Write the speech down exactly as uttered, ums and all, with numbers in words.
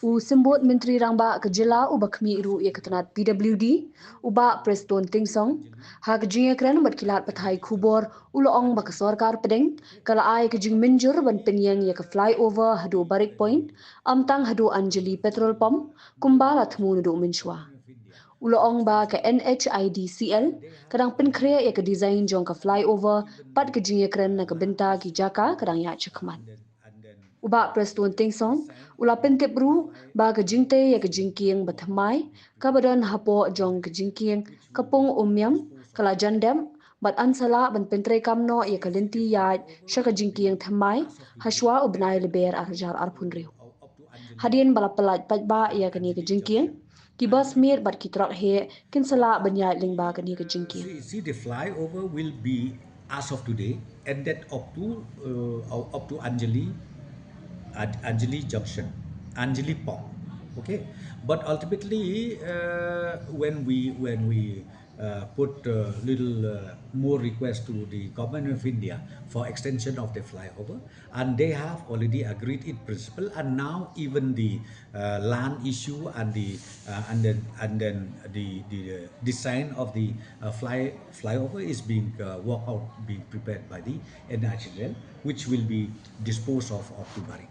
U Symbud Myntri Rangbah ka jylla uba khmih ruh ïa ka tnat P W D, u Bah Prestone Tynsong, ha ka jingïakren bad ki lad pathai khubor, u la ong ba ka sorkar pdeng ka la ai ka jingmynjur ban pynïeng ïa ka flyover haduh Barik Point, ym tang haduh Anjali Petrol Pump, kumba la thmu naduh mynshuwa. U la ong ba ka N H I D C L ka dang pynkhreh ïa ka design jong ka flyover, bad ka jingïakren na ka bynta ki jaka ka dang ïaid shakhmat. U Bah Prestone Tynsong u la pyntip ruh ba ka jingtei ïa ka jingkieng ba thymmai kaba don hapoh jong ka jingkieng ka Pung Umiam ka la jan dep, bad yn sa lah ban pyntreikam noh ïa ka lynti ïaid sha ka jingkieng thymmai hashwa u bnai Lber ar hajar arphew hynriew. Hadien ba la pyllait paidbah ïa kane ka jingkieng, ki bus miet bad ki trok heh kin sa lah ban ïaid lyngba kane ka jingkieng. See, see, the flyover will be, as of today, ended up to, uh, up to Anjali, An-, Anjali Junction, Anjali Pump. Okay, but ultimately, uh, when we, when we, uh, put a little, uh, more request to the Government of India for extension of the flyover, and they have already agreed in principle, and now even the, uh, land issue and the, uh, and then, and then the, the, uh, design of the, uh, fly, flyover is being, uh, worked out, being prepared by the N H I D C L, which will be disposed of up to Barik.